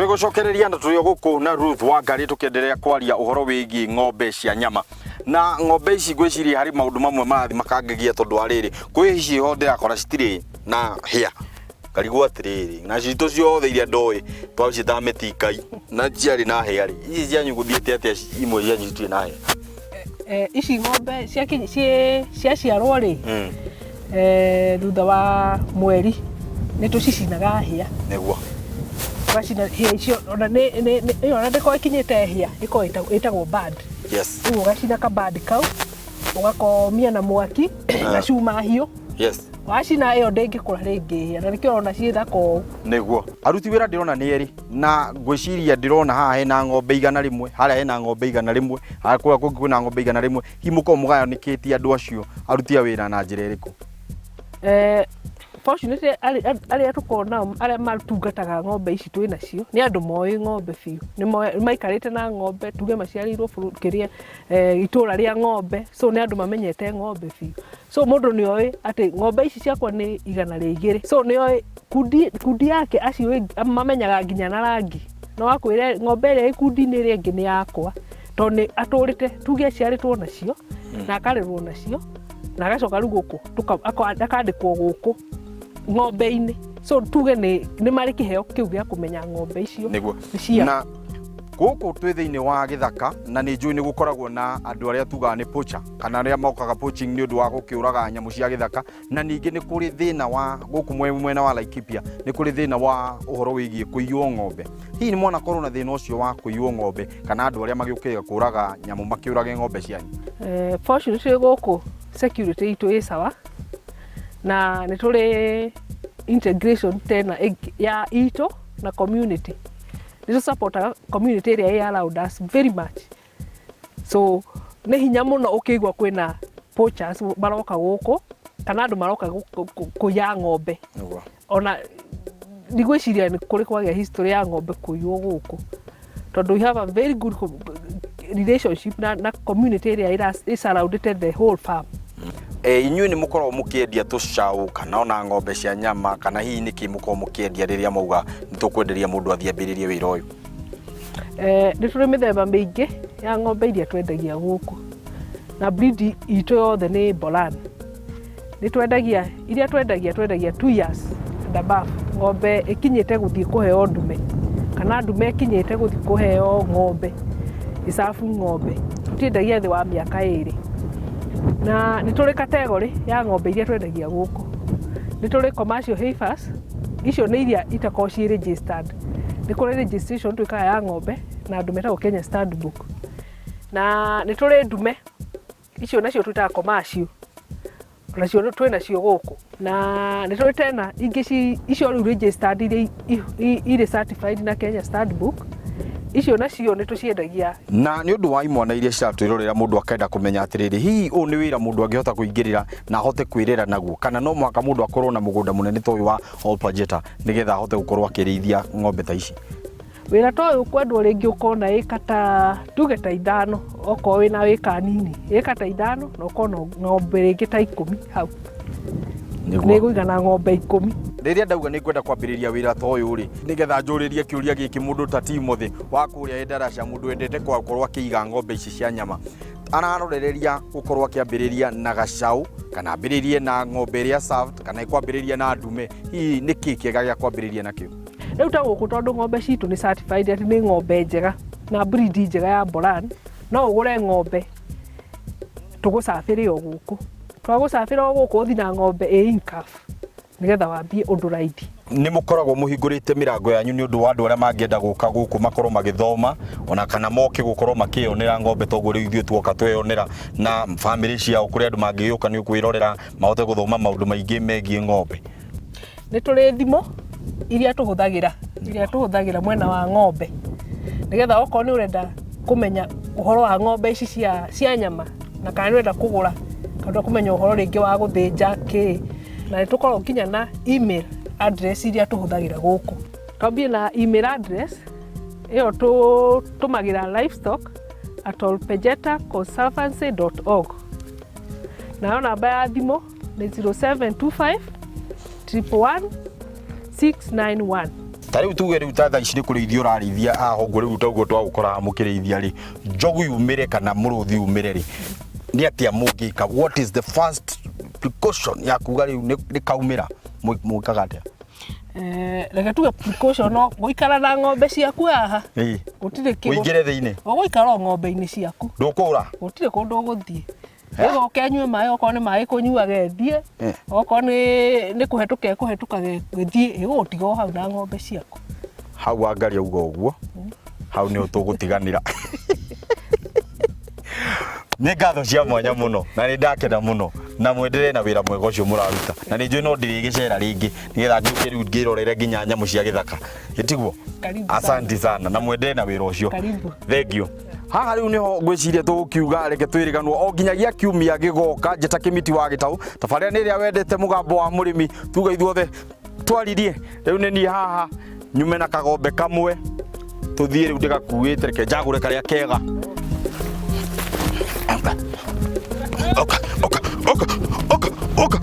Twĩgũcokereria na tũrĩ o gũkũ na Ruth Wangari, tũkĩenderea kwaria ũhoro wĩgiĩ ng'ombe cia nyama. Na ng'ombe ici, ngwĩciria harĩ maũndũ mamwe marathiĩ makangegia, tondũ wa rĩrĩ, kwĩ ici ho ndĩrakora citirĩ na hĩa. Ngarigwo atĩrĩrĩ, na citũ ciothe iria ndoĩ twaciĩtaga mĩtingai na ciarĩ na hĩa rĩ, ici cianyu gũthiĩte atĩa imwe cianyu citirĩ na hĩa? Ici ng'ombe ciaciarwo rĩ, thutha wa mweri nĩ tũcicinaga hĩa. Tũgacina hĩa icio, ona ĩyo ona ndĩkoragwo ĩkinyĩte hĩa, ĩkoragwo ĩtagwo bud. Rĩu ũgacina ka bud kau, ũgakomia na mwaki na cuma hiũ. Wacina ĩyo ndĩngĩkũra rĩngĩ hĩa, na nĩkĩo ũrona ciĩ thaka ũũ. Nĩguo. Aruti wĩra ndĩrona nĩ erĩ, na ngwĩciria ndĩrona haha hena ng'ombe 100, harĩa hena ng'ombe 100, harĩa kũrĩa kũngĩ kwĩna ng'ombe 100. Hihi mũkoragwo mũgayanĩkĩtie andũ acio aruti a wĩra na njĩra ĩrĩkũ? Fortunately, arĩa tũkoragwo nao, arĩa matungataga ng'ombe ici twĩ nacio, nĩ andũ moĩ ng'ombe biũ. Nĩ maikarĩte na ng'ombe, tuge maciarĩirwo kĩrĩa itũra rĩa ng'ombe, so nĩ andũ mamenyete ng'ombe biũ. So mũndũ nĩ oĩ atĩ ng'ombe ici ciakwa nĩ 200, so nĩ oĩ kundi yake, acio mamenyaga nginya na rangi. No akwĩre ng'ombe ĩrĩa ĩ kundi-inĩ ĩrĩa ĩngĩ nĩ yakwa, tondũ nĩ atũrĩte, tuge aciarĩtwo nacio na akarerwo nacio, na agacoka rĩu gũkũ akandĩkwo gũkũ ng'ombe-inĩ. So tuge nĩ marĩ kĩheo kĩu gĩa kũmenya ng'ombe icio nĩ ciao. Na gũkũ twĩ thĩinĩ wa gĩthaka, na nĩ njũĩ nĩ gũkoragwo na andũ arĩa tugaga nĩ poacher, kana arĩa mokaga poaching nĩ ũndũ wa gũkĩũraga nyamũ cia gĩthaka. Na ningĩ nĩ kũrĩ thĩna wa gũkũ mwena wa Laikipia, nĩ kũrĩ thĩna wa ũhoro wĩgiĩ kũiywo ng'ombe. Hihi nĩ mwanakorwo na thĩna ũcio wa kũiywo ng'ombe, kana andũ arĩa magĩũkĩte kũraga nyamũ makĩũrage ng'ombe cianyu? Fortunately gũkũ security itũ ĩ sawa, na nĩ tũrĩ integration tena ya itũ na community. Nĩ tũsupportaga community ĩrĩa ĩ around us very much, so nĩ hinya mũno ũkĩigua kwĩna poachers maroka gũkũ, kana andũ maroka kũiya ng'ombe. Ona ndigwĩciria nĩ kũrĩ kwagĩa history ya ng'ombe kũiywo gũkũ, tondũ we have a very good relationship na community ĩrĩa ĩ surroundĩte the whole farm. Inyuĩ nĩ mũkoragwo mũkĩendia tũcaũ kana ona ng'ombe cia nyama, kana hihi nĩ kĩ mũkoragwo mũkĩendia rĩrĩa mauga nĩ tũkwenderia mũndũ athiĩ ambĩrĩrie wĩra ũyũ? Nĩ tũrĩ mĩthemba mĩingĩ ya ng'ombe iria twendagia gũkũ, na breed itũ yothe nĩ Boran. Nĩ twendagia iria twendagia 2 years and above, ng'ombe ĩkinyĩte gũthiĩ kũheo ndume, kana ndume ĩkinyĩte gũthiĩ kũheo ng'ombe ĩcabu ng'ombe. Tũtiendagia thĩ wa mĩaka 2. Na nĩ tũrĩ category ya ng'ombe iria twendagia gũkũ. Nĩ tũrĩ commercial heifers, icio nĩ iria itakoragwo ciĩ registered. Nĩ kũrĩ registration twĩkaga ya ng'ombe na andũ metagwo Kenya Stud Book. Na nĩ tũrĩ ndume, icio nacio twĩtaga commercial, nacio twĩ nacio gũkũ. Na nĩ tũrĩ tena ingĩ icio rĩu registered, iria irĩ certified na Kenya Stud Book, icio nacio nĩ tũciendagia. Na nĩ ũndũ wa imwana iria ciratwĩrorera, mũndũ akenda kũmenya atĩrĩrĩ, hihi ũyũ nĩ wĩra mũndũ angĩhota kũingĩrĩra na ahote kwĩrera naguo, kana no mũhaka mũndũ akorwo na mũgũnda mũnene ta ũyũ wa Olpajeta nĩgetha ahote gũkorwo akĩrĩithia ng'ombe ta ici? Wĩra ta ũyũ kwendwo rĩngĩ ũkorwo na ĩka ta tuge ta 5, okorwo wĩna ĩka nini, ĩka ta 5, na ũkorwo na ng'ombe rĩngĩ ta 10 hau, nĩ ĩgũigana ng'ombe 10. Rĩrĩa ndauga nĩ ngwenda kwambĩrĩria wĩra ta ũyũ rĩ, nĩgetha njũrĩrie kĩũria gĩkĩ, mũndũ ta Timothy wa kũrĩa Endarasha, mũndũ wendete gũkorwo akĩiga ng'ombe ici cia nyama, ararorereria gũkorwo akĩambĩrĩria na gacaũ, kana ambĩrĩrie na ng'ombe ĩrĩa served, kana ĩkwambĩrĩria na ndume? Hihi nĩ kĩ kĩega gĩa kwambĩrĩria nakĩo? Rĩu ta gũkũ, tondũ ng'ombe citũ nĩ certified atĩ nĩ ng'ombe njega na breed njega ya Boran, no ũgũre ng'ombe tũgũcabĩre o gũkũ. Twagũcabĩra o gũkũ, ũthi na ng'ombe ĩ in-calf nĩgetha wambie ũndũ raithi. Nĩ mũkoragwo mũhingũrĩte mĩrango yanyu nĩ ũndũ wa andũ arĩa mangĩenda gũka gũkũ makorwo magĩthoma, ona kana moke gũkorwo makĩyonera ng'ombe toguo rĩu ithuĩ tuoka tweyonera na bamĩrĩ ciao, kũrĩa andũ mangĩgĩũka nĩ kwĩrorera, mahote gũthoma maũndũ maingĩ megiĩ ng'ombe? Nĩ tũrĩ thimũ iria tũhũthagĩra mwena wa ng'ombe, nĩgetha okorwo nĩ ũrenda kũmenya ũhoro wa ng'ombe ici cia nyama, na kana nĩ ũrenda kũgũra, kana ũrenda kũmenya ũhoro rĩngĩ wa gũthĩnja kĩ. Na nĩ tũkoragwo nginya na email address iria tũhũthagĩra gũkũ. Twambie na email address ĩyo tũtũmagĩra, livestock@olpejetaconservancy.org. Nayo namba ya thimũ nĩ 0725 111 691. Ta rĩu tuge rĩu ta thaa ici nĩ kũrĩithia ũrarĩithia haha ũguo, rĩu ta ũguo twagũkoraga mũkĩrĩithia rĩ, njogu yumĩre kana mũrũthi umĩre rĩ, nĩ atĩa mũngĩka? What is the first precaution ya kuga rĩu nĩ kaumĩra? Mwĩkaga atĩa? Reke tuge precaution no gũikara na ng'ombe ciaku haha. Gũtirĩ Ũingĩre thĩinĩ? Ũgũikara o ng'ombe-inĩ ciaku. Ndũkũra? Gũtirĩ kũndũ ũgũthiĩ. Ĩgoka ĩnyue maĩ, okorwo nĩ maĩ kũnyuaga ĩthiĩ, okorwo nĩ kũhetũka ĩkũhetũka ĩthiĩ, ĩgũgũtiga o hau na ng'ombe ciaku. Hau Wangari auga ũguo, hau nĩho tũgũtiganĩra. Nĩ ngatho cia mwanya mũno na nĩ ndakena mũno, na mwenderee na wĩra mwega ũcio mũraruta, na nĩ njũĩ no ndĩrĩgĩcera rĩngĩ nĩgetha ngĩũke rĩu ngĩrorere nginya nyamũ cia gĩthaka, ĩtiguo? Karibu sana. Asanti sana na mwenderee na wĩra ũcio. Karibu. Thank you. Haha rĩu nĩho ngwĩciria tũgũkiuga reke twĩrĩganwo o nginyagia kiumia gĩgoka. Njĩta Kĩmiti wa Gĩtaũ, tabarĩra nĩ ĩrĩa wendete, mũgambo wa mũrĩmi. Tuga ithuothe twaririe rĩu nĩ niĩ haha nyume na kagombe kamwe tũthiĩ rĩu ndĩgakuĩte, reke njagũre karĩa kega. Oka, oka, oka, oka, oka.